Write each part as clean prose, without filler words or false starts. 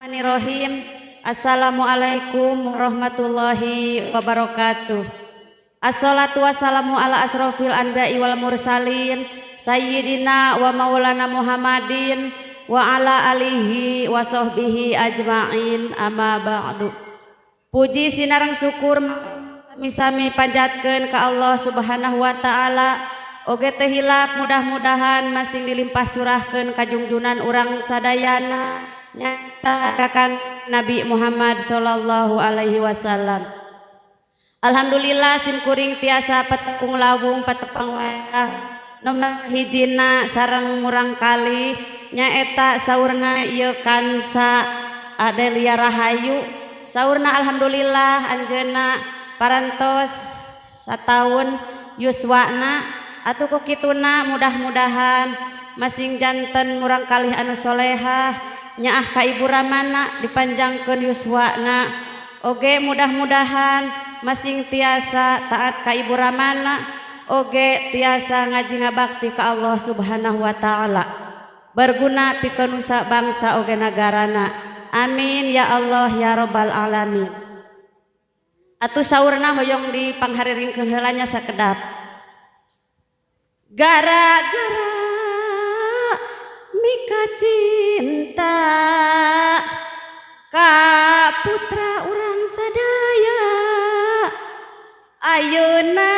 Bismillahirrahmanirrahim. Assalamualaikum warahmatullahi wabarakatuh. Assalatu wassalamu ala asrofil anbiya'i wal mursalin sayyidina wa maulana Muhammadin wa ala alihi wa sahbihi ajma'in, amma ba'du. Puji sinareng syukur sami panjatkeun ka Allah Subhanahu wa taala. Oge teu hilap mudah-mudahan masing dilimpah curahkeun ka junjunan urang sadayana nyata kakang Nabi Muhammad sallallahu alaihi wasallam. Alhamdulillah simkuring tiasa petekung lawung patepang wayah nomor hijina sareng murang kali nyaeta saurna ieu Kansa Adelia Rahayu. Saurna alhamdulillah anjeunna parantos sataun yuswana atuh ku kituna mudah-mudahan masing janten murang kalih anu solehah nyaah ka ibu ramana dipanjangkeun yuswana. Oge mudah-mudahan masing tiasa taat ka ibu ramana, oge tiasa ngaji ngabakti ka Allah Subhanahu wa taala, berguna pikeun nusa bangsa oge nagarana. Amin ya Allah ya robbal alamin. Atuh saurna hoyong dipanghariringkeun heula nya sakedap. Gara-gara mika cinta ka putra urang sadaya, ayeuna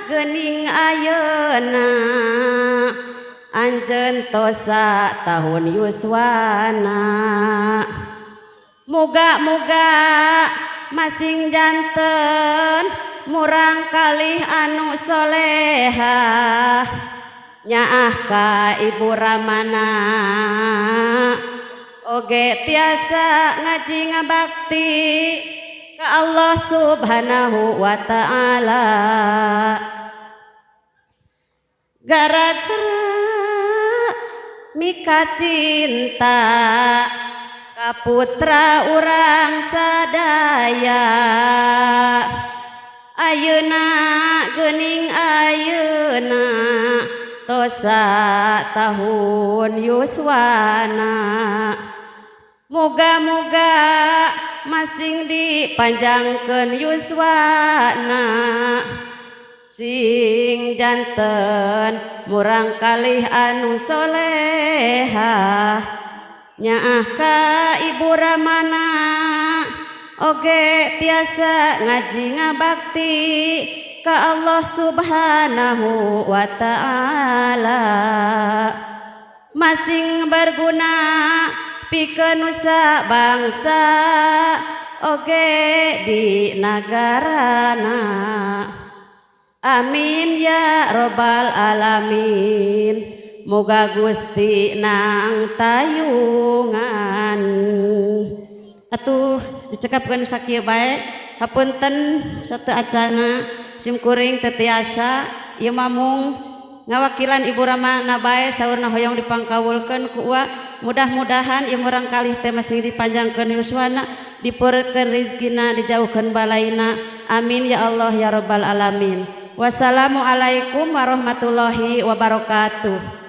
geuning ayeuna anjeun tosa tahun yuswana. Muga-muga masing janten murang kalih anu solehah nyaah ka ibu ramana, oge tiasa ngaji ngabakti ka Allah Subhanahu wa taala. Gara-gara mika cinta ka putra urang sadaya, ayeuna geuning ayeuna tosa tahun yuswana. Muga-muga masing dipanjangkeun yuswana, sing janten murang kalih anu solehah nyaah ka ibu ramana, oge tiasa ngaji ngabakti ka Allah Subhanahu wa taala, masing berguna pikeun nusa bangsa oge di nagarana. Amin ya robbal alamin. Moga Gusti nang tayungan. Atuh dicekapkeun sakieu bae, hapunten satu acana simkuring teu tiasa ieu mamung ngawakilan ibu ramana bae saurna hoyong dipangkawulkeun ku uwa. Mudah-mudahan ieu murang kalih teh masing dipanjangkeun yuswana, dipeureutkeun rizkina, dijauhkeun balaina. Amin ya Allah ya robbal alamin. Wassalamualaikum warahmatullahi wabarakatuh.